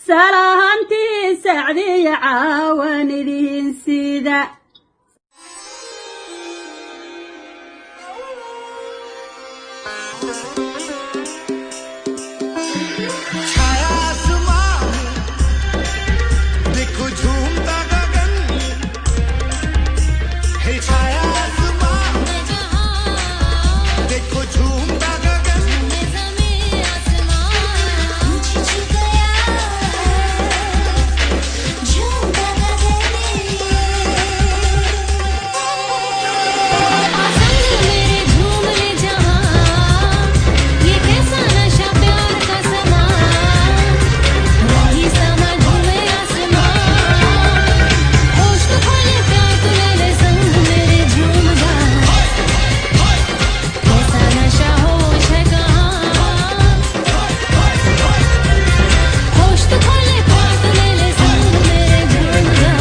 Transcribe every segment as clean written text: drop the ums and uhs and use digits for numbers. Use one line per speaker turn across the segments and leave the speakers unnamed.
Salahantii Sacdiya caawan idiin sida.
छाया आसमां में देखो झूमता गगन, हे छाया आसमां में देखो झूमता गगन।
मेरे झूम ले जहां, ये कैसा नशा प्यार का समा, वही समा झूमे आसमां। होश तो खोले प्यार तू ले ले संग मेरे झूम जा, कैसा नशा होश है कहाँ। होश तो खोले प्यार तू ले ले संग मेरे झूम जा।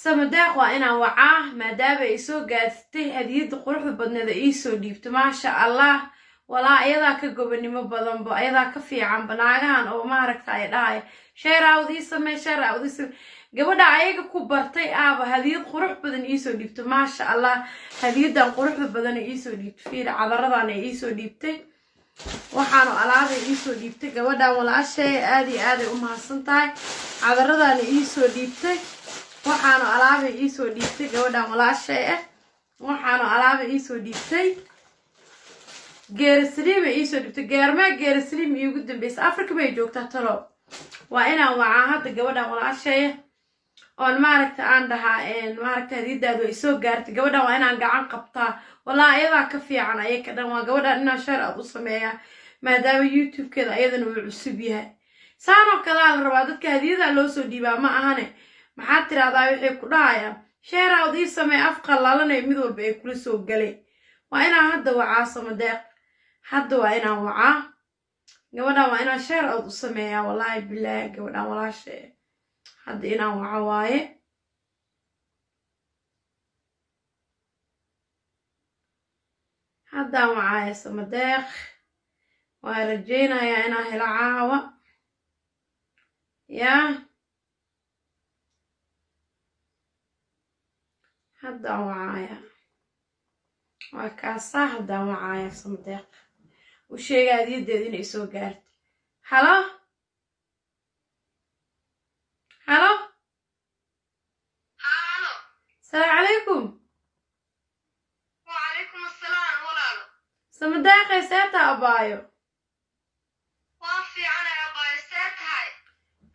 Samadeeq waa inaan wacaa maadaama ay soo gaadtay hadiyadda quruxda badneed ee iisoo dhiibto, maasha Allah. Walaa ayadaa ka gobonimo badanba, ayadaa ka fiicanba naagahan oo maaragta ay dhahay sheeraawd ii samee, sheeraawd ii samee. Gabadha ayaga ku bartay aaba hadiyad qurux badan iisoo dhiibto, maasha Allah. Hadiyaddan quruxda badan ee iisoo dhiibto, fiir cadaradan ee iisoo dhiibtay, waxaanu alaabay iisoo dhiibtay gabadhan walaashay, aad iyo aaday u mahadsan tahay. Cadaradaana iisoo dhiibtay, waxaanu alaabay iisoo dhiibtay gabadhan walaashay ah, waxaanu alaabay iisoo dhiibtay. Geerasaliim ay iisoo dhiibtay. Geermee Geerasaliim iigu dambeysay? Africa bay joogtaa talo. Waa inaan wacaa hadda gabadhan walaashay ah oon maaragta aan dhahaa maaragta hadiyadaadu ay soo gaartay. Gabadhan waa inaan gacan qabtaa, walaa ayadaa ka fiican ayaka dhan. Waa gabadhan inaan share aad u sameeyaa maadaama YouTube-keeda ayadana uu cusub yahay. Saanoo kalea la rabaa dadka hadiyadaa loo soo dhiibaa, ma ahane maxaad tiraahdaa? Waxay ku dhahayaan share out ii samee, af qalaalanay mid walba ay kula soo galay. Waa inaan hadda wacaa Samadeeq, hadda waa inaan wacaa gabadhan, waa inaan share out u sameeyaa. Wallaahi bilaahi, gabadhan walaasha hadda inaan waco waaye. Haddaan wacaaya Samadeeq, waa rajaynayaa inaan helo caawa. Yaa haddaan wacaaya, waa kaasaa. Haddaan wacaaya Samadeeq, u sheega hadiyaddeeda inay soo gaarto. Halo, halo.
Halo.
Asalaamu calaykum.
Wacalaykum assalaam, walaalo.
Samadeeqay, seetaa abaayo?
Waan fiicanay abaayo, see tahay?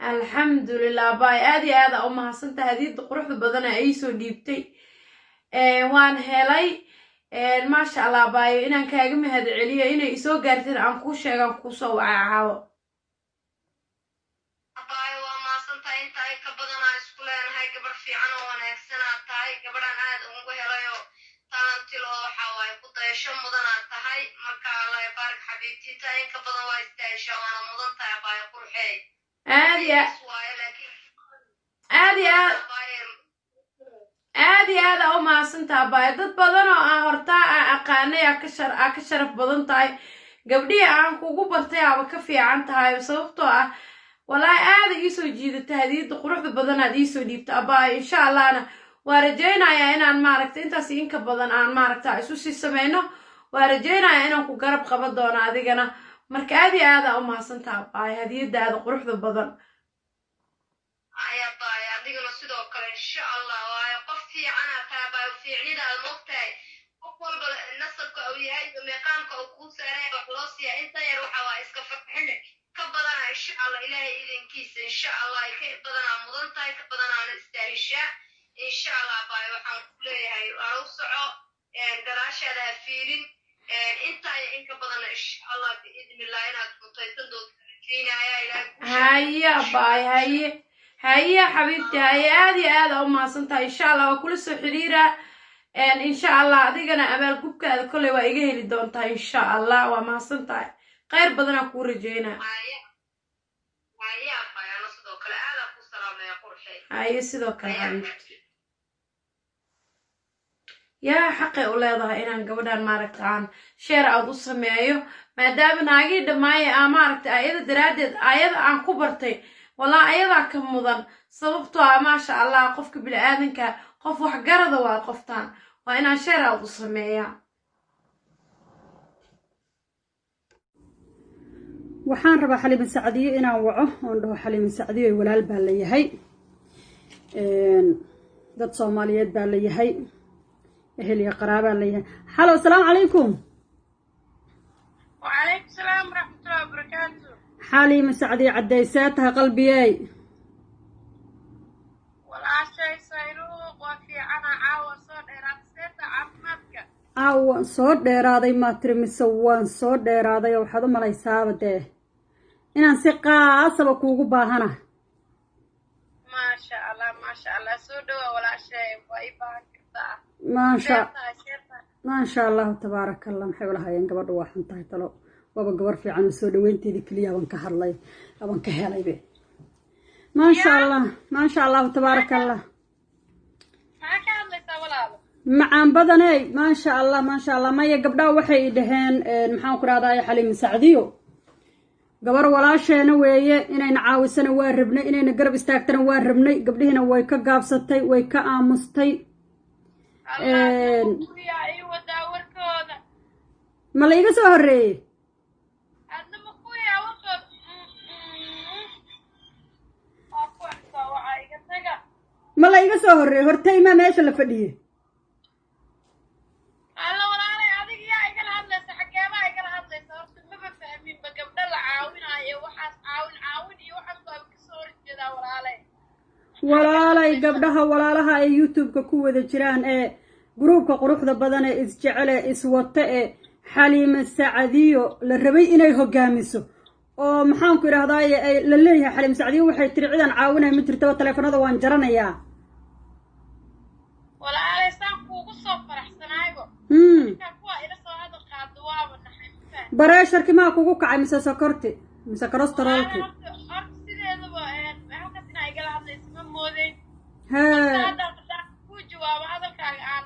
Alxamdulilah abaayo, aad iyo aada u mahadsantahay. Hadiyadda quruxda badana ay soo dhiibtay waan helay, maasha Allah. Abaayo, inaan kaaga mahad celiyo inay isoo gaarteen aan kuu sheegaan kuusoo wacay caawo.
Abaayo, waa mahadsantahay. Inta ay ka badanaa isku leenahay. Gabar fiican oo wanaagsanaad tahay, gabadhan aad ugu helayoo talantil oo waxaa waaye ku dayasho mudanaad tahay. Marka Allah baarik xabiibti, inta in ka badan waa istaaheshaa, waana mudan tahay abaayo qurxeey.
Aad iyo
waaye laakiin
aad iyo aad
abaayo.
Aad iyo aada u mahadsantaha abaayo. Dad badan oo aan hortaa aan aqaanay aa ka sharaf badan tahay. Gabdhihii aan kugu bartay aaba ka fiican tahay, sababtoo ah walaahi aada iisoo jiidata hadiyadda quruxda badanaad iisoo dhiibta abaayo. Insha Allahna waa rajaynayaa inaan maaragta intaas inka badan aan maaragta isu sii sameyno. Waa rajaynayaa inaan ku garab qaban doono adigana. Marka aad iyo aada u mahadsantaha abaayo, hadiyadaada quruxda badan.
Ay abaayo, adiguna sidoo kale insha Allah. Waayo qof fiicanaa tahay abaayo, fiicnidaada moogtahay. Qof walba nasabka uu yahay iyo meeqaamka uu kuu saaray wax loo siiya. Inta yar waxa waa iska farxine, ka badanaa insha Allah, Ilaahay idinkiisa insha Allah ka badanaa mudan tahay, ka badanaana istaahishaa insha Allah. Abaayo, waxaan ku leeyahay arow soco, gadaashaada ha fiirin. Intaa iyo in ka badana insha Allah biidnillah inaad mutaysan doonto rajaynaya. Ilaahay kuu
Haye abaay, haye haye xabiibti, haye. Aad iyo aada u mahadsan tahay. Insha Allah waa kula soo xiriiraa insha Allah. Adigana abaalgubkaada kolley waa iga heli doontaa insha Allah. Waa mahadsan tahay, khayr badanaa kuu rajeynaa.
Haye haye abaayo, ana sidoo kale aadaa ku salaamaya qurxey.
Haye, sidoo kale xabiibti, yaa xaqay u leedahay inaan gabadhan maaragta aan share out u sameeyo, maadaama naagii dhammaaya aa maaragta ayada daraaddeed ayada aan ku bartay. Walaa ayadaa ka mudan, sababtoo ah maasha Allah, qofka bini-aadanka qof waxgarada waa qoftaan, waa inaan share out u sameeyaa.
Waxaan rabaa Xaliima Sacdiyo inaan waco oon dhaho: Xaliima Sacdiyo, walaal baa la yahay, dad Soomaaliyeed baa la yahay, ehel iyo qaraabaa la yahay. Hello, asalaamu calaykum.
وعليكم السلام ورحمة الله وبركاته.
Xaliima Sacdiyo, caddaysaa tahay qalbiyey?
Walaashay Sayruuq, waa fiicana. Caawa soo dheeraad, seeta caafimaadka?
Caaw waan soo dheeraaday maa tiri mise waan soo dheeraaday oo waxaad u malaysaaba dee inaan si qaasaba kuugu baahana.
Maasha Allah, maasha Allah, soo dhawaa walaashay, waa ii baahan kartaa.
Maasha
Seetahay, seetahay?
Maasha Allahu tabaaraka Allah. Maxay ulahaayeen gabadha waa xun tahay? Talo waaba gabar fiican oo soo dhaweynteedii keliya baan ka hadlay abaan ka helaybe. Maasha Allah, maasha Allahu tabaaraka Allah.
Maxaa ka hadlaysaa, walaalo?
Macaan badaney, maasha Allah, maasha Allah. Maya, gabdhaha waxay i dhaheen, maxaan ku rahdaay, Xaliima Sacdiyo gabar walaasheena weeye, inayna caawisana waa rabnay, inayna garab istaagtana waa rabnay. Gabdhihiina way ka gaabsatay, way ka aamustay.
Allah kuyaa ii wadaa warkooda.
Ma la iga soo horreeyey?
Adna ma kuyaa warkooda? Waa ku soo waca, iga taga.
Ma la iga soo horreeyey? Hortay maa meesha la fadhiyey?
Alla walaalay, adiga yaa igala hadlaysa? Xageebaa igala hadlaysa? Horta maba fahminba gabdho la caawinaayo, waxaas caawin caawin iyo waxaas baaba kasoo horjeedaa, walaalay.
Walaalay, gabdhaha walaalaha ay YouTube-ka ku wada jiraan ee gruubka quruxda badan ee isjecele iswata ee Xaliime Sacadiyo la rabay inay hogaamiso oo maxaanku idhahdaaye ay la leeyahay, Xaliime Sacdiyo waxay tiri cidaan caawinaya ma jirtaba, taleefanada waan jaranayaa.
Walaalay, saan kuugu soo faraxsanaaybo markaa kuwa ila soo hadal qaado waaba naxay, ma fahamtay?
Pressure-ki maa kugu kacay mise sokorti mise cholesterol-ki?
Horta horta sideedaba halkaas inaa igala hadlaysa ma moodeyn.
Hee.
Haddaan haddaan kuu jawaabo hadalkaaga, aan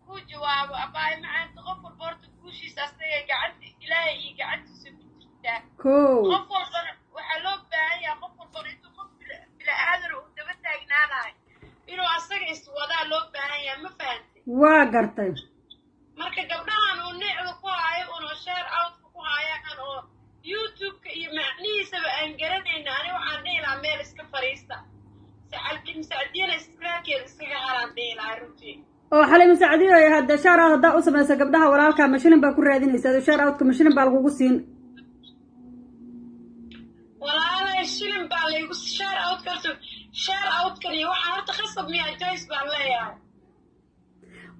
kuu jawaabo, abaay macaanta, qof walba horta guushiisa asaga gacanta Ilaahay iyo gacantiisa ku jirtaa. Qof walbana waxaa loo baahan yahay, qof walbana intuu qof bila-aadan uu daba taagnaanahay, inuu asaga iswadaa loo baahan yahay, ma fahantay?
Waa gartay.
Marka gabdhahan uu nicda ku haayo uno share out-ka ku haayaan oo YouTube-ka iyo macnihiisaba aan garanayna, ani waxaan dhihi lahaa meel iska fariista, Sacdiyana iskaakeeda iskaga haraan dhihi lahaa runtii.
Oo Xaliime Sacdiyo, hadda share out haddaa u samaysa gabdhaha walaalka, mashilin baa ku raadinaysa ado? Share out-ka mashilin baa lagugu siin?
Walaalay, shilin baa laygu share out-ka? Horta share out-kan iyo waxaa horta khasab miyaa? Joyce baan leeyahay.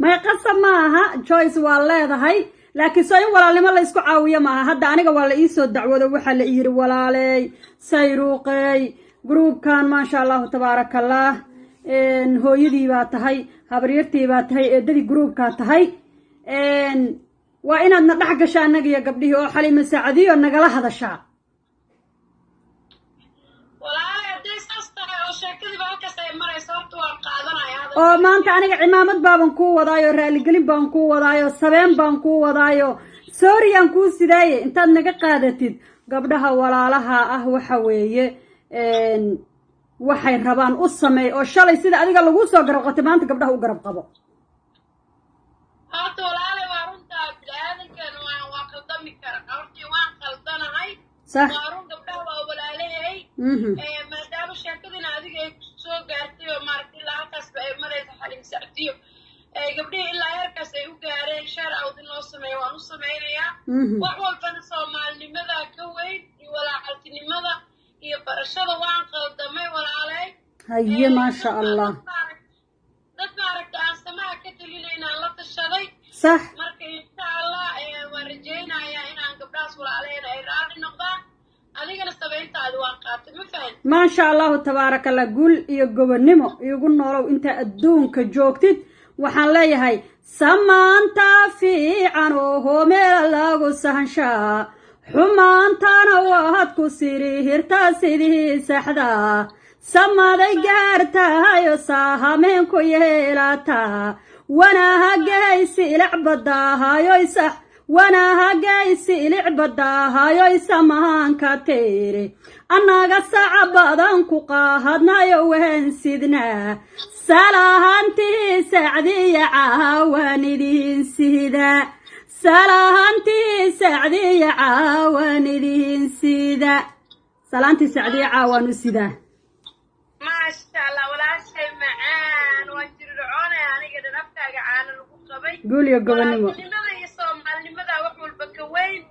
May, qasab ma aha, choice waa leedahay, laakiin soo in walaalnimo la isku caawiyo maaha? Hadda aniga waa la iisoo dacwoodo, waxaa la yidhi: walaaley Sayruuqey, gruubkan maasha Allahu tabaaraka Allah, hooyadii baa tahay, habaryartii baa tahay, eedadii gruubkaa tahay, waa inaadna dhex gashaa annaga iyo gabdhihii oo Xaliima Saacadiyo nagala hadashaa.
Walaalay, hadday saas tahay oo sheekadiiba halkaas ay marayso, horta waan qaadanaya hadalka.
Oo maanta aniga cimaamad baaban kuu wadaayo, raaligelin baan kuu wadaayo, sabeen baan kuu wadaayo, sooriyaan kuu sidaaye, intaad naga qaadatid gabdhaha walaalaha ah waxa weeye waxay rabaan u sameey, oo shalay sida adiga laguu soo garab qabtay maanta gabdhaha u garab qabo.
Horta walaalay, waa runtaa, bini-aadankan waa qaldami kara, hortii waan qaldanahay. Waa run, gabdhaha waa walaalahay. Maadaama sheekadina adiga ay soo gaartay oo maaragtay ilaa halkaasba ay marayso Xalim Sacdiyo, gabdhihii ilaa heerkaas ay u gaareen share out in loo sameeyo, waan u sameynayaa. Wax walbana Soomaalinimada ka weyn iyo walaaltinimada iyo barashada. Waan qaldamay, walaalay.
Haye, maasha Allah.
Dad maaragta aan samaha ka telinaynaan la tashaday. Marka insha Allah waan rajaynayaa inaan gabdhahaas walaalaheen ay raalli noqdaan. Adigana sabayntaadi waan qaatay, ma fahan?
Maasha Allahu tabaaraka Allah, guul iyo gobonnimo iigu noolow intaa adduunka joogtid. Waxaan leeyahay samaanta fiican oo meel lagu sahanshaa, xumaantana waad ku siri hirtaa sidii saxda. Samaday gaartahayo saahameen ku yeelataa wanaahagaysi ilic badaahayoysa wanaahagaysi ilic badaahayoy samaanka teere annaga saca badan ku qaahadnayo weensidnaa salahantii sacdiya caawan idiin sida, salahantii sacdiya caawan idiin sida, salaantii sacdiya caawaan u sidaa.
Maasha Allah, walaashay macaan, waan jirircoonaya aniga dhan, afkaaga caano lagu qabay.
Guul iyo gobonnimo.
Walaaltinimada iyo soomaalinimada wax walba ka weyn.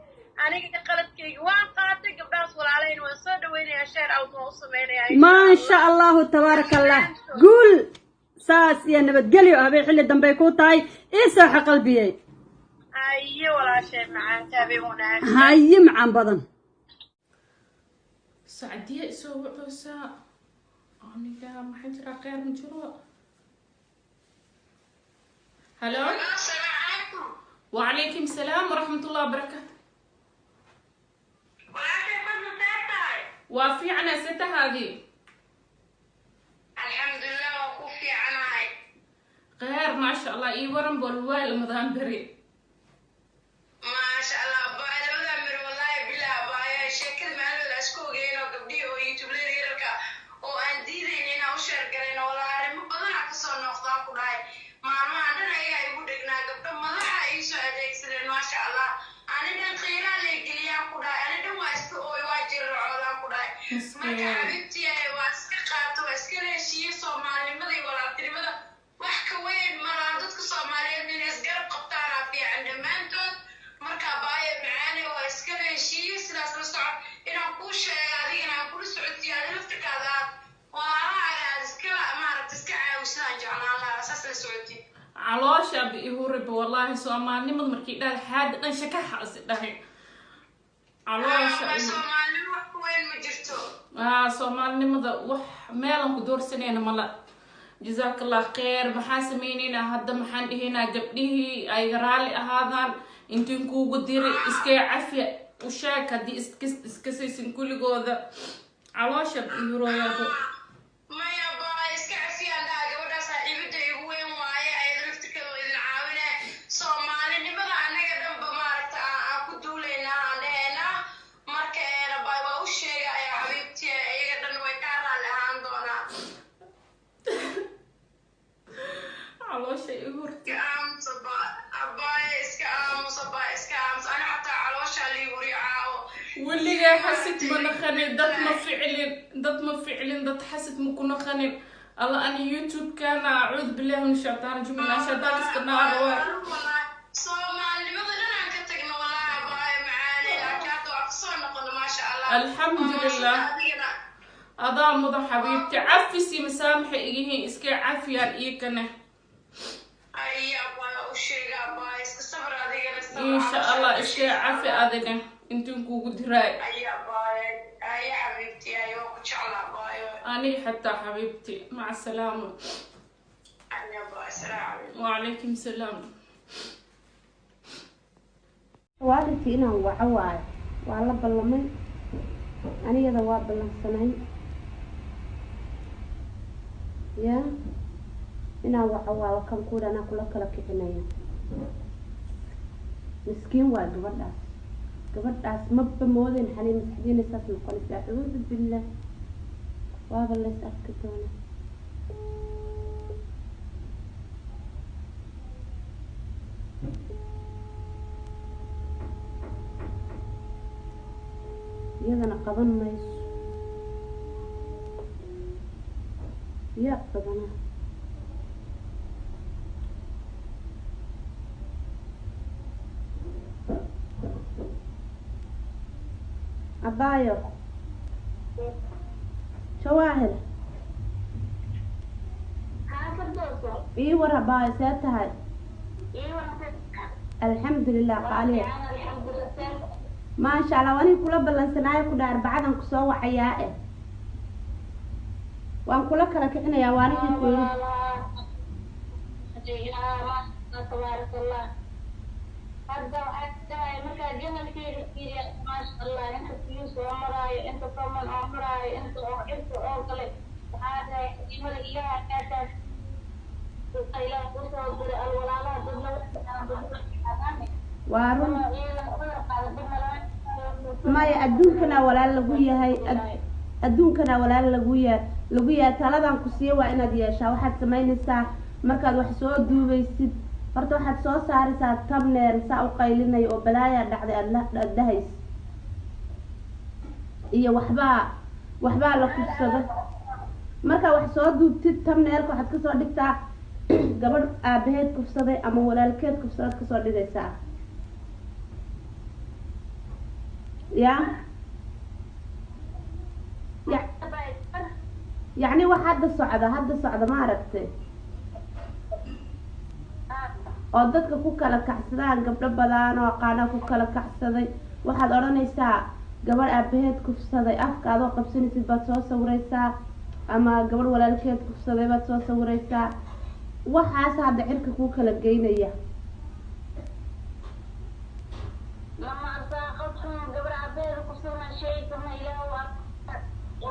Aniga qaladkayga waan qaatay, gabdhahaas walaalahayna waan soo dhaweynayaa, share out waan u samaynayaa.
Maasha Allahu, tabaaraka Allah, guul saas iyo nabadgelyo. Habeen xilli dambey ku tahay, ii sooxa qalbiyey.
Haye walaashay macaanta, habeen wanaagsan.
Haye macaan badan.
Sacdiya isoo wacoosaa aniga, maxaa jira? Kheyr ma jiro? Halo.
Asalaamu calaykum.
وعليكم السلام ورحمة الله وبركاته.
Walaashay Fadlu, see tahay?
Waa fiicana, seta haadii?
Alxamdulilah, waa ku fiicanahay.
Kheyr, maasha Allah. Ii waran bolwaal madaan beri.
Maasha Allah, baay labadaa mir, wallaahi bilaa baaya sheekada maalmooda isku ogeyn oo gabdhihii oo youtubelada yararka oo aan diidayn inaan u share garayno. Wallaahi arrimo badanaa kasoo noqdaan ku dhahay, maalmaha dhan ayagaa igu dhegnaa, gabdho madaxa ii soo adeegsadeen. Maasha Allah, ani dhan qiiraa lay geliyaan ku dhahay, ani dhan waa iska ooy, waa jirracoodaan ku dhahay. Marka xabiibtii waa iska qaato, waa iska heshiiye. Soomaalinimada iyo walaaltinimada wax ka weyn malaha. Dadka Soomaaliyeed inay isgarab qabtaanaa fiican dhammaantood. Marka baaya macaane, waa iska heshiiye, sidaas la soco. Inaan kuu sheega adigana aan kula socodsiiyo, adi laftirkaada aad walaalahaaga aad iska maaragta iska caawisadaan jeclaan lahaa, saas la socotid.
Caloosha ba ihuriba wallaahi. Soomaalinimada markii dhahay, xaada dhan shakaxa is dhahay caloosha.
Soomaalinimo wax ka weyn ma jirto.
Aa, soomaalinimada wax meelan ku doorsanayna mala. Jazaak Allah kheyr. Maxaa sameyneynaa hadda? Maxaan dhihaynaa gabdhihii ay raalli ahaadaan? Intiin kuugu diri iskay cafi u sheeg haddii iskasaysin kulligooda. Caloosha ihurooyaabo.
Maya baa, iska cafiyaan dhaha gabadhaa, saaxiibada igu weyn waaye, ayada laftirkeeda waa idin caawine. Soomaalinimada annaga dhanba maaragta aan ku duulaynaa, aan dhahaynaa. Marka baa waa u sheegaya xabiibti, iyaga dhan way kaa raalli ahaan doonaa.
Caloosha ihurta.
Iska aamusa ba abaaye, iska aamusa ba, iska aamusa. Ani xataa calooshaa lii huri caawo.
Weligaa xasid ma naqanin, dad ma ficlin, dad ma ficlin, dad xasid ma ku naqanin. Alla ani youtube-kana, acuudu billahi min shaytaan rajim, inaa shaytaan iska naar waay.
Soomaalinimada dhan aan ka tagno, walaahi abaaye macaane, laakiin hadda waa kasoo noqono, maasha Allah.
Alxamdulilah.
Adigana.
Adaa mudan xabiibti, cafisi masaamaxa igihiin, iska cafiyaan iikane.
Ay abaaye, u sheega abaaye, iska sabr adigana, sabr.
Insha Allah, iska cafi adiga intiin kuugu diraay.
Ay abaaye, ay xabiibti, ay waa ku jecla abaaye.
Aniga xataa xabiibti, maca salaama.
Ay abaaye, salaamu calaykum.
Wacalaykum salaam.
Waalidkii inaan waco waayo, waa la ballamay, anigada waa ballansanay ya inaan waco waayo. Kan kuudha anaa kula kala kicinaya. Miskiin waa gabadhaas, gabadhaas maba moodeyn xaliima saxdiina saas noqonaysa. Acuudu billah, waaba lays arki doonaa. Iyadana qaban mayso yaa badanaa. Abaayo Jawaahir, ii war abaayo, see tahay? Alxamdulilah qaaliya, maasha Allah. Aniga kula ballansanaayo ku dhaha arbacadan kusoo wacayaa eh, waan kula kala kicinayaa, waa anigii ku yidhi.
Tabaarakallah, hadda waxay tahay markaa jamalkeyga fiiriya, maasha Allah, inta siyuu soo maraayo, inta toman oo maraayo, inta oo cirka oo kale. Xalimada Ilaaha kaataas Ilaah kusoo diray alwalaalaha dadna.
Waa run. Maya, adduunkana walaal lagu yahay, adduunkana walaal lagu yahay, lagu yahay. Taladan ku siiya waa inaad yeeshaa. Waxaad samaynaysaa markaad wax soo duubaysid, horta waxaad soo saaraysaa thumbnail saa u qaylinayo oo balaayaa dhacday aad la aad dhahays iyo waxbaa la kufsado. Markaa wax soo duubtid, thumbnailka waxaad kasoo dhigtaa gabadh aabaheed kufsaday ama walaalkeed kufsadaad kasoo dhigaysaa. Ya yacni wax hadda socda, hadda socda, ma aragtay, oo dadka ku kala kacsadaan, gabdho badan oo aqaana ku kala kacsaday. Waxaad odhanaysaa gabadh aabaheed kufsaday, afka adoo qabsanaysid baad soo sawiraysaa, ama gabadh walaalkeed kufsaday baad soo sawiraysaa. Waxaas hadda cirka kuu kala geynaya.
Lama arsaaqad xun gabar aabaheeda kufsana sheegi karna. Ilaah waa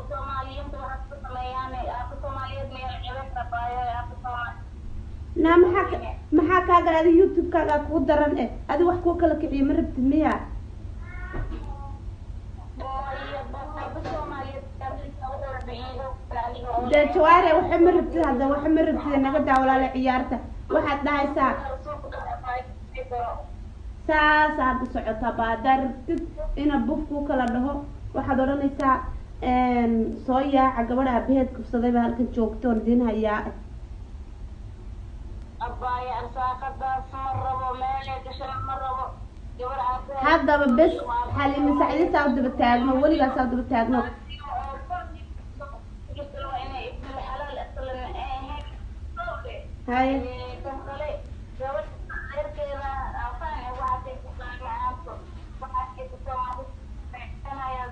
Soomaaliyiinta waxaad ku sameeyaan. Aaba Soomaaliyeed meel cebe rabaayo aaba Soomaali.
Naa, maxaa kaa gala? Adi YouTube-kaagaa kuu daran eh, adi wax kuu kala kiciyo ma rabtid miya?
Aaba Soomaaliyeed.
Dee Jawaare, waxa ma rabtid hadda, waxa ma rabtid. Naga daa walaale ciyaarta. Waxaad dhahaysaa saas hadda socotaa ba. Haddaa rabtid ina buf kuu kala dhaho, waxaad odhanaysaa soo yaaca, gabadha aabaheed kufsaday baa halkan joogto oon idiin hayaa.
Abaayo, arsaaqadaas ma rabo, meelay gashana ma rabo gabar aabaheed.
Haddaba bes, Xalima Sacdi saa u daba taagno, weligaa saa u daba taagno.
Inay ibnul xalaal aslan ahayn.
Haye.
Kan kale gabadha reerkeeda afaan waxaasay ku macaanto, waxaasay ku Soomaali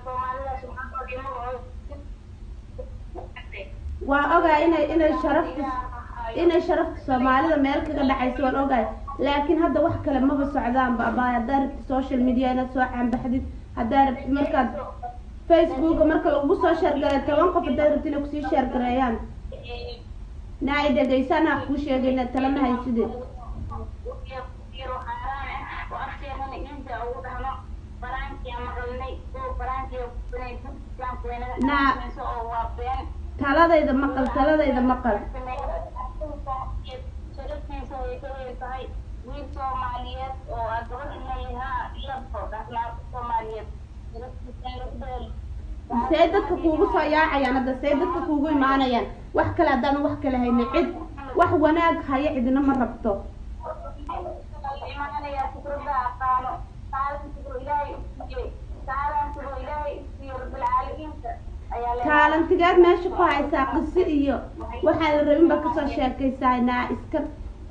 Soomaalida sumcadooda iyo magacooda.
Waa ogahay inay sharafta Soomaalida meel kaga dhacayso, waan ogahay, laakiin hadda wax kale maba socdaanba. Abaay, haddaa rabtid social media inaad soo caanbaxdid, haddaa rabtid markaad Facebooka marka lagu soo share gareeyo 10 qof, haddaad rabtid inay kusii share gareeyaan, naa i dhegaysanaa, kuu sheegayna tala ma hayside.
Yaro xaaraan ah oo afkeedana inta ugu dhahno baraankiya maqalnay oo baraankiya islaamku waynaga xaaraanayso oo waa been.
Taladayda maqal, taladayda maqal.
Sharaftiisa way ka weyn tahay wiil Soomaaliyeed oo aa gabadh inay haa ilabto dhaafnaata Soomaaliyeed sharaftiisa in lagu dheelo.
See dadka kuugu soo yaacayaan hadda? See dadka kuugu imaanayaan? Wax kale haddaanan wax kale haynin, cid wax wanaag haya cidina ma rabto.
Imaanaya fikrada aqaano taalantigu Ilaahay u siiyey, taalantigu Ilaahay u siiyey rabbilcaalamiinta ayaa leedahay.
Taalantigeed meesha ku haysaa qiso iyo waxaan la rabin baa kasoo sheekaysaa. Naa iska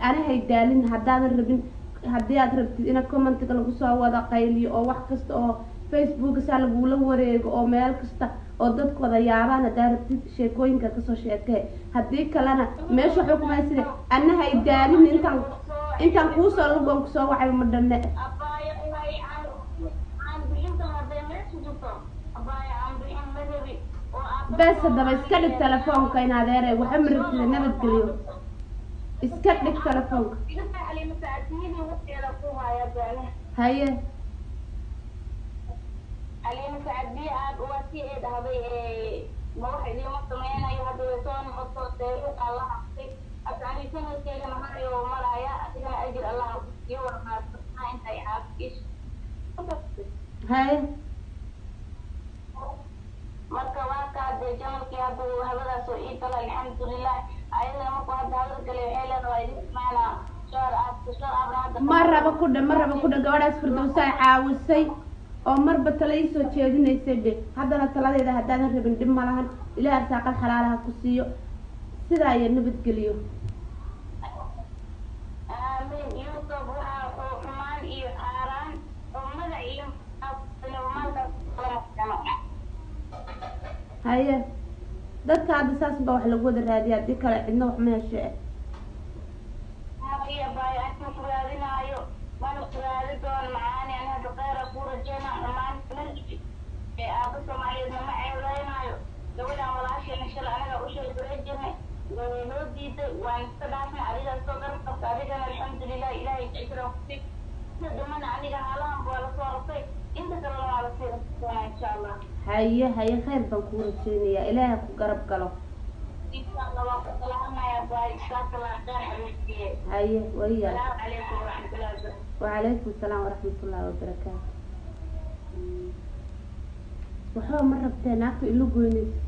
ana haydaalin. Haddaadan rabin, haddii aad rabtid ina commentiga lagu soo wada qayliyo oo wax kasta oo Facebook saa lagula wareego oo meel kasta oo dadku wada yaabaan, haddaa rabtid sheekooyinka kasoo sheekee. Haddii kalena meesha waxba kuma hayside. Ana haydaalin. Intaan kuusoo lugoon kusoo wacay ma dhanne.
Abaayo, ilaahay caan bixintan hadday meesha jirto, abaayo, caan bixin ma rabi oo aabba.
Bes, haddaba iska dhig telefoonka in adeere. Waxa ma rabtida, nabadgeliyo, iska dhig telefoonka.
Ilaa Xaliima Sacadiyadii warkeeda ku haya beene.
Haye.
Xaliima Sacadiye aad waa si ay dhahday ma wax idiima sameynayo. Hadda way soo noqoto deeruuqa la habtay. Hadda ani sanadkeygana harayo maraya, adigana ajir Allah ku siiyo, waa mahadsantahay intay caafiis.
Haye.
Marka waa kaa dee jamalkii hadda uu hawadaas oo ii gala, alxamdulilah. Ayadana markuu hadda hawada galay waxay leedahay waa idin imaanaa shoor aad shoor aabna hadda.
Ma rabo ku dhe, ma rabo ku dhe. Gabadhaas Firdowsa ay caawisay oo marba tala iisoo jeedinaysay dhe. Haddana taladeeda haddaadan rabin, dhib ma lahan. Ilaah arsaaqad xalaalaha ku siiyo, sidaa iyo nabadgeliyo.
Aamin. YouTube waxaa oo xumaan iyo xaaraan oo magac iyo maalkaas lama keeno.
Haye, dadka hadda saas baa wax lagu wada raadiya, haddii kale cidna wax ma heshe.
Maya baay, anima ku raadinaayo, mana ku raadi doono macaani. Ani hadda kheyra kuu rajeyna, xumaan ee aaba Soomaaliyeedna ma ceebeynaayo. Gabadhan walaasheena shalay anaga u sheegaray. Way noo diiday, waan iska dhaafnay. Adigaa soo garab qabta, adigana alxamdulilah, Ilaahay ajra kusi. Inta dambana aniga haalahan waa lasoo rabtay, inta kalena waa lasii rabti doonaa, insha Allah.
Haye haye, khayr baan kuu rajeynayaa, Ilaahay ku garab galo.
Insha Allah, waan ku salaamayaa. Baay, jazakallah khayr, xabiibtiye.
Haye waya.
Asalaamu calaykum waraxmatullahi wabarakatu.
Wacalaykum asalaam waraxmatullaahi wabarakaatu. Waxba ma rabtee, naagta ilo goynayso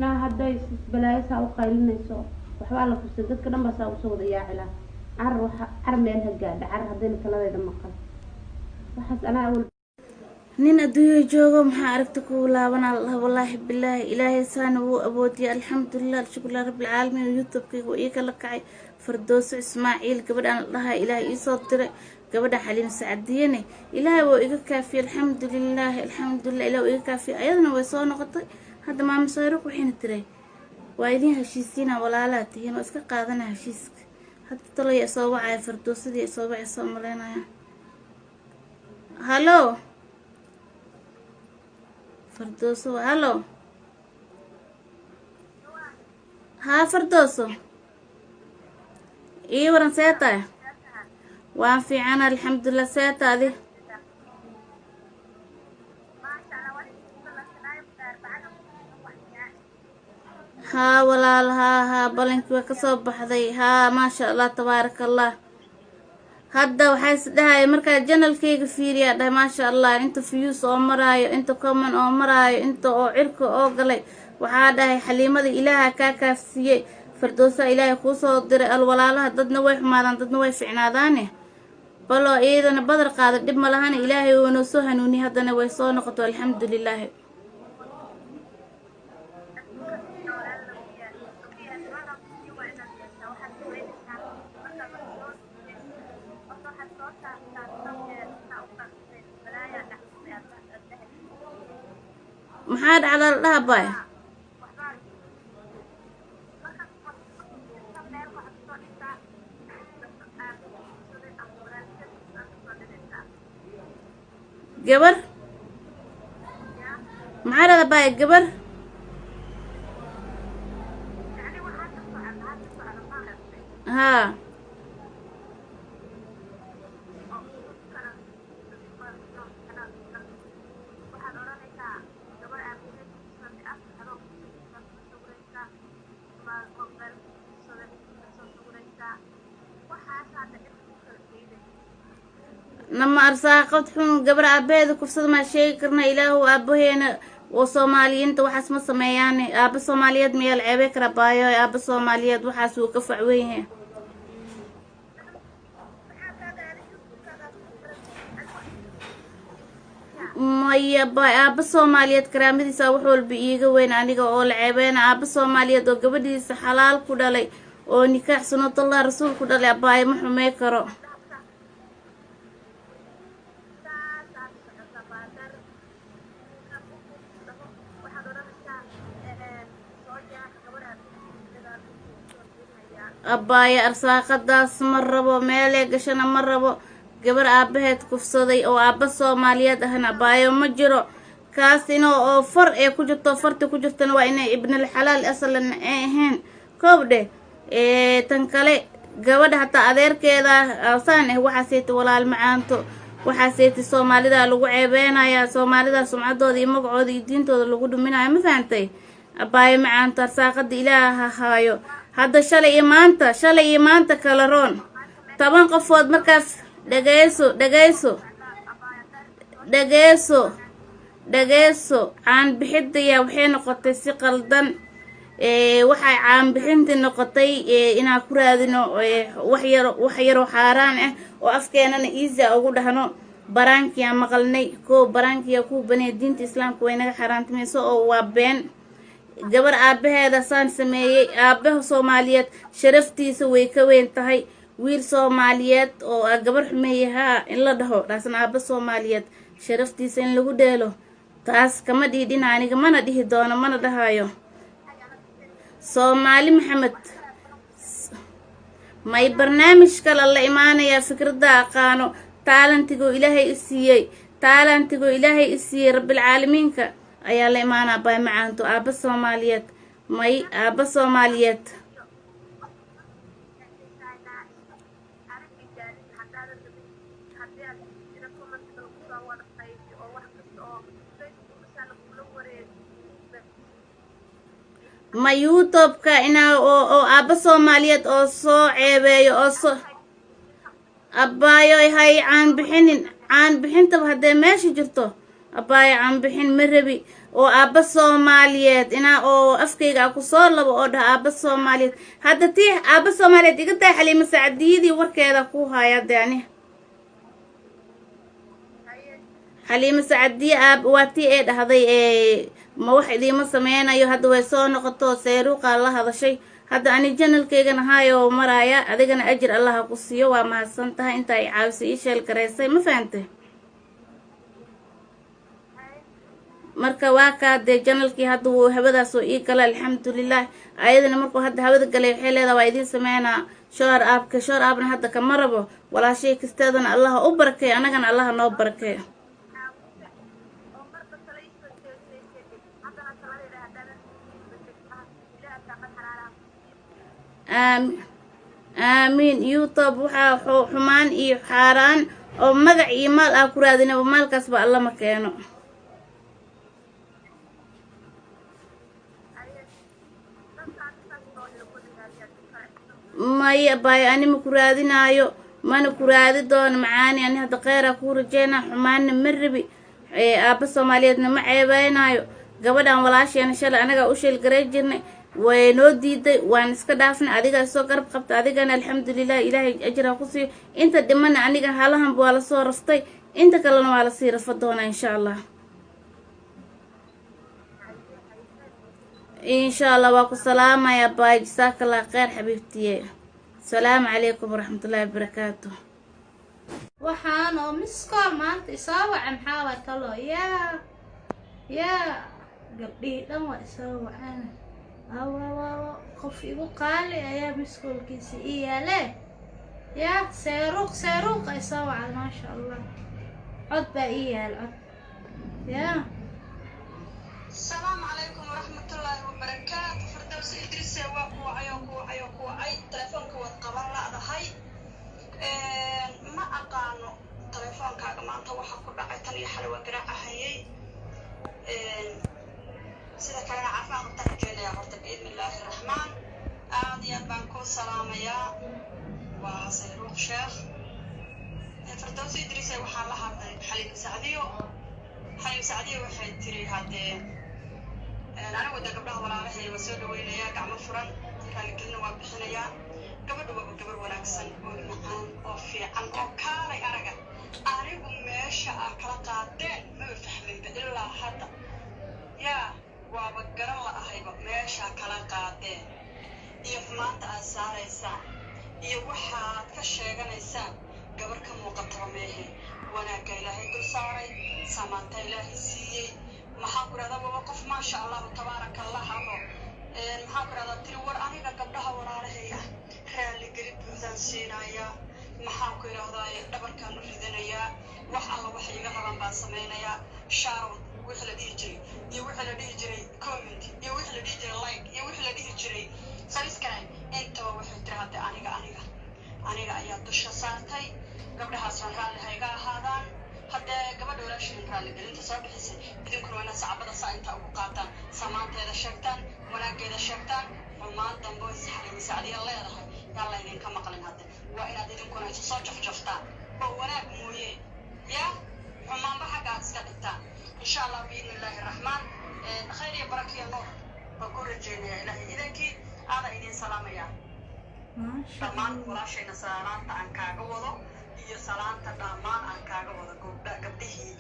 naa hadday balaayo saa u qaylinayso, waxbaa la fusay, dadka dhan baa saa usoo wada yaacilaa. Car waxa car meel ha gaadha, car haddayna taladeeda maqal waxaas anaa awal.
Nin adduunya joogo maxaa aragta kuu laabanaa la dhaha. Wallaahi bilaahi, Ilaahay saana wuu awoodiyay. Alxamdulilah, alshukrulah rabbilcaalamiin. YouTube-kayga waa ii kala kacay. Fardooso Ismaaciil gabadhaan la dhahaa Ilaahay iisoo diray, gabadha Xaliim Sacdiyane Ilaahay wuu iga kaafiyey. Alxamdulilaahi, alxamdulilah, Ilaah wuu iga kaafiyey. Ayadana way soo noqotay hadda. Maama Sayruq waxayna tiray waa idiin heshiisiina, walaalaa tihiin, waa iska qaadana heshiiska. Hadda talaya soo wacaya, Fardoosadii soo wacay, soo maleynaya. Hallo Fardooso, hallo. Haa Fardooso, ii waran, see tahay? Waan fiicana, alxamdulilah. See taadi? Haa walaal, haa haa, balankii waa kasoo baxday. Haa, maasha Allah, tabaaraka Allah. Hadda waxaa is dhahaya markaa channelkayga fiiriyaa, dhahay maasha Allah, inta views oo maraayo, inta comment oo maraayo, inta oo cirka oo galay. Waxaa dhahay Xaliimada Ilaaha kaa kaafsiiyey, Fardoosa Ilaahay kuusoo diray. Alwalaalaha dadna way xumaadaan, dadna way ficnaadaane. Baloo iyadana badar qaada, dhib ma lahana. Ilaahay wuu noo soo hanuuniyey, haddana way soo noqoto, alxamdulilaahi. Maxaa dhacda la dhaha baay? Gabar maxaa dhahda baay gabar? Haa, nama arsaaqad xun, gabar aabaheeda kufsada maa sheegi karna? Ilaahu aabaheena oo Soomaaliyiinta waxaas ma sameeyaane. Aaba Soomaaliyeed miyaa la ceebey kara baayo? Aaba Soomaaliyeed waxaas wuu ka facweyn yahay. Maya baay, aaba Soomaaliyeed karaamadiisa wax walba iiga weyn aniga oo la ceebeyna. Aaba Soomaaliyeed oo gabadhiisa xalaal ku dhalay oo nikaax sunatullah rasuul ku dhalay, abaayo, ma xumey karo. Abaayo, arsaaqadaas ma rabo, meelee gashana ma rabo. Gabar aabaheed kufsaday oo aaba Soomaaliyeed ahna, abaayo, ma jiro. Kaas ino oo far ee ku jirto, farta ku jirtana waa inay ibnal xalaal asalan ay ahayn koob dheh. Tan kale, gabadha hataa adeerkeeda saan ah waxaaseyti, walaal macaanto, waxaaseyti Soomaalida lagu ceebeynayaa, Soomaalida sumcadooda iyo magacooda iyo diintooda lagu dhuminayo. Ma fahantay, abaayo macaanto? Arsaaqada Ilaaha haayo. Hadda shalay iyo maanta, shalay iyo maanta kala roon. 10 qofood markaas dhageyso, dhageyso, dhageyso, dhageyso. Caanbixidaya waxay noqotay si qaldan. Waxay caanbixintii noqotay inaan ku raadino wax yar, wax yaroo xaaraan ah oo afkeenana easy ugu dhahno baraankiyaa maqalnay koo baraankiyaa kuu baneey. Diinta Islaamka way naga xaaraantimayso oo waa been. Gabar aabaheeda saan sameeyey, aabaha Soomaaliyeed sharaftiisa way ka weyn tahay wiil Soomaaliyeed oo gabar xumeeye haa in la dhaho. Taasna aaba Soomaaliyeed sharaftiisa in lagu dheelo, taas kama dhiidhina aniga, mana dhihi doono, mana dhahayo. Soomaali Maxamed may barnaamij kale la imaanayaa. Fikradda aqaano, taalantigoo Ilaahay i siiyey, taalantigoo Ilaahay i siiyey rabbilcaalamiinka ayaa la imaanaa. Baay macaanto, aaba Soomaaliyeed may, aaba Soomaaliyeed.
Haddii aad ina commentka lagu soo wada qaybiyo oo wax kasta oo Facebook masaa lagula wareego.
Ma YouTube-ka inaa oo aabba Soomaaliyeed oo soo ceebeeyo oo soo, abbaayo, hay caan bixinin. Caan bixintaba haddee meesha jirto, abbaayo, caan bixin ma rabi oo aabba Soomaaliyeed inaa oo afkayga a kusoo labo oo dhaha aabba Soomaaliyeed. Hadda tii aabba Soomaaliyeed iga tahay, Xaliima Sacdiyadii warkeeda ku haya dee. Ani Xaliima Sacadiye aab waa tii ee dhahday ee ma wax idiima sameynayo. Hadda way soo noqoto, Sayruuqa la hadashay. Hadda ani channelkaygana haayoo maraaya. Adigana ajir Allaha ku siiyo, waa mahadsan tahay intaa i caawisay, ii share garaysay, ma fahantay? Marka waa kaa dee, channelkii hadda wuu hawadaas oo ii galay, alxamdulilah. Ayadana markuu hadda hawada galay, waxay leedahay waa idiin sameynaa shout out-ka. Shout out-na hadda kama rabo. Walaashay kasteedana Allaha u barakeeyo, annagana Allaha noo barakeeyo.
Oo marba tala isoo jeesaysay, haddana taladeeda haddana Ilaah saaqad xalaalaha.
Aamiin. YouTube waxaa xumaan iyo xaaraan oo magac iyo maal ah ku raadinaba, maalkaas ba Alla ma keeno. Maya baayo, ani ma ku raadinaayo, mana ku raadi doono, macaani. Ani hadda kheyraa kuu rajeynaa, xumaanna ma rabi, aabba Soomaaliyeedna ma ceebeynaayo. Gabadhan walaasheena shalay anagaa u share garay jirnay, way noo diiday, waan iska dhaafnay. Adigaa soo garab qabta, adigana alxamdulilah, Ilaahay ajir ha ku siiyo. Inta dhimana aniga halahanba waa lasoo raftay, inta kalena waa lasii rafa doonaa, insha Allah. Insha Allah, waa ku salaamaya baay. Jasaaka Allah kheyr, xabiibtiye. Asalaamu calaykum waraxmatullaahi wabarakaatu.
Waxaan oo missed call maanta isoo waca maxaa waa talo? Yaa yaa, gabdhihii dhan waa isoo wacaan. Awawawa, qof igu qaali ayaa missed callkiisa ii yaale. Yaa Seeruuq, Seeruuqa isoo wacda. Maasha Allah, cod baa ii yaal, cod yaa.
Asalaamu calaykum waraxmatullaahi wabarakaatu. Firdaws Idrise, waa ku wacay oo ku wacay oo ku wacay, telefoonka waad qaban la'dahay. Ma aqaano telefoonkaaga maanta waxa ku dhacay. Tan iyo xalay waa garaacahayay. Sida kalena caafimaad qabtaan rajeynayaa horta, biidni illaahi raxmaan. Aad iyo aad baan kuu salaamayaa. Waa Sayruuq Sheekh. Firdaws Idrise, waxaan la hadlay Xaliim Sacdiyo. Xaliim Sacdiyo waxay tiri haddee anigu de gabdhaha walaalahay waa soo dhaweynayaa, gacmo furan, raaligelina waa bixinayaa. Gabadha waaba gabar wanaagsan oo macaan oo fiican oo kaalay araga. Anigu meesha aa kala qaadeen maba fahminba ilaa hadda. Yaa waaba garan la ahayba meeshaa kala qaadeen iyo xumaanta aad saaraysaan iyo waxaad ka sheeganaysaan. Gabar ka muuqataba meehe, wanaagga Ilaahay dul saaray, samaanta Ilaahay siiyey. Maxaan ku rahdaa, waaba qof maasha Allahu tabaaraka Allah aho. Maxaan ku rahdaa, tiri war aniga gabdhaha walaalahay ah raalligeli buuxdaan siinayaa. Maxaan ku idhahdaa, dhabarkaan u ridanayaa, wax alla waxay iga rabaan baan samaynayaa. Shout out wixii la dhihi jiray iyo wixii la dhihi jiray comment iyo wixii la dhihi jiray like iyo wixii la dhihi jiray subscribe, intaba waxay tiri hadda aniga ayaa dusha saartay. Gabdhahaasna raalli ha iga ahaadaan. Haddee gabadha walaashiin raalligelinta soo bixisay, idinkuna waa inaad sacbada saa intaa ugu qaataan, samaanteeda sheegtaan, wanaaggeeda sheegtaan. Xumaan dambo Xaliima Sacdiya leedahay yaan laydinka maqlin. Hadde waa inaad idinkuna isu soo jafjaftaan oo wanaag mooye yaa xumaanba xagga aad iska dhigtaan, insha Allah, biidni illaahi raxmaan. Khayr iyo baraka iyo nuur baan ku rajeynaya, Ilaahay idankii. Aada idiin salaamaya dhammaan walaashayna. Salaanta aan kaaga wado iyo salaanta dhammaan aan kaaga wado gabdhihii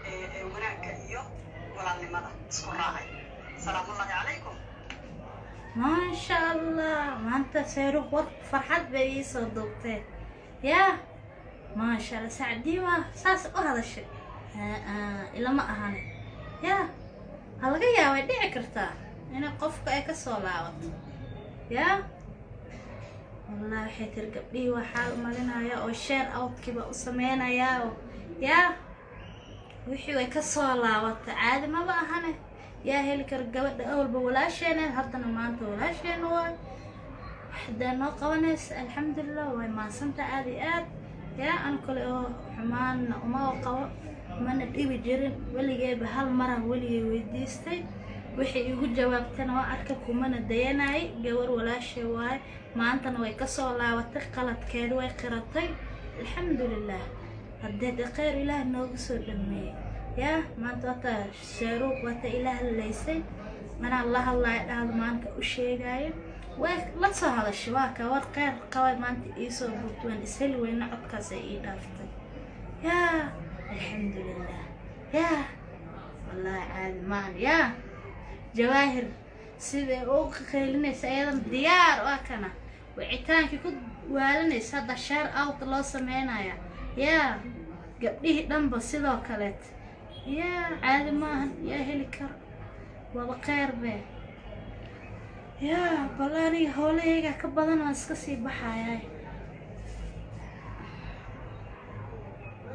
ee wanaagga iyo walaalnimada isku raacay. Salaamullahi calaykum.
Maasha Allah, maanta Sayruuq war farxad bay iisoo duubtee. Yaa maasha Allah, Sacdiima saas u hadashay ilama ahane. Yaa ha, laga yaabay, dhici kartaa inay qofka ay kasoo laabato. Yaa wallahi, waxay tiri gabdhihii waxaa marinaya oo shout outkiiba u sameynayaa oo yaa wixii way kasoo laabatay. Caadi maba ahane. Yaa heli kara gabadha awalba walaasheena, haddana maanta walaasheena waay, waxdaa noo qabanaysa. Alxamdulilah, way mahadsanta aada iyo aad. Yaa an kale oo xumaanna uma qabo, mana dhibi jirin weligeeba. Hal maraan weligay weydiistay, wixii igu jawaabtana waa arka, kumana dayanayay. Gabar walaashay waaye, maantana way kasoo laabatay qaladkeeda, way qiratay. Alxamdulilah, haddee de kheyr Ilaah noogu soo dhameeyey. Yaa maanta wata Shaaruuq wata ilaah lalaysay, anaa la hadlaya, dhahda maanka u sheegaayo, way la soo hadashay. Waa ka war kheyr qabay maanta iisoo buurta, waan isheli weyna, codkaas ay ii dhaaftay. Yaa alxamdulilah, yaa wallaahi caadi maahan. Yaa Jawaahir siday u qaylinaysa, ayadan diyaar waa kana wicitaankii ku waalanaysa. Hadda share out loo sameynaya, yaa gabdhihii dhanba sidoo kaleet. Yaa caadi maahan, yaa heli karo wada kheyr be. Yaa bal aniga howlahayga ka badan, waan iska sii baxayaa.